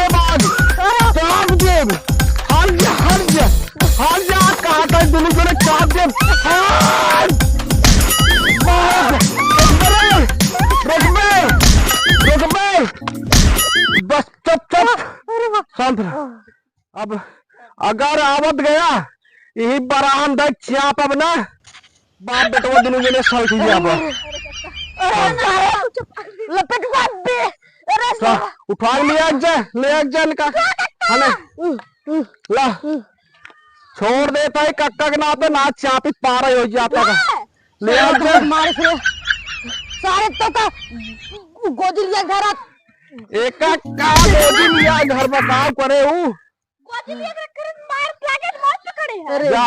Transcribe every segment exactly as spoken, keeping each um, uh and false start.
देब आज, चाप देब। हट जा, हट जा, हट जा, कहा था दोनों जने चाप देब। हट! मार! अरे, रुक बे, रुक बे। बस, चुप, चुप। शांत रह। अब अगर आवत गया यही बरान देख चाप अब ना। बाप बेटवा दुनू जने सलटी जाबा। अरे सारे लपेटवा बे। अरे सा, सारे। उठा के ले आ जा, ले आ जा इनका। हने। ला। छोड़ देता है कक्का के नाते ना चापी पारा हो जाता का। ले आ जा। बहुत मारे से। सारे तो का गोदी लिया घर आ। एका का गोदी लिया घर बताओ करे हूँ। गोदी में एकरा करत मार लागे, मौत पकड़े है। अरे। जा,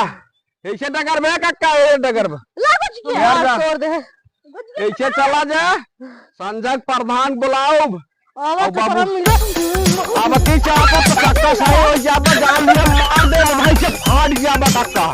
ऐसे डगर में कक्का, ए डगर में। लागो जी के। यार, जा। छोड़ दे। ऐसे चला जा, संजय प्रधान बुलाओ। आवा और तो बाबू, करम मिले। अब की चाहत तो कक्का सारे हो जाबा, जान लिया, मार दे, भाई से फाट जाबा कक्का।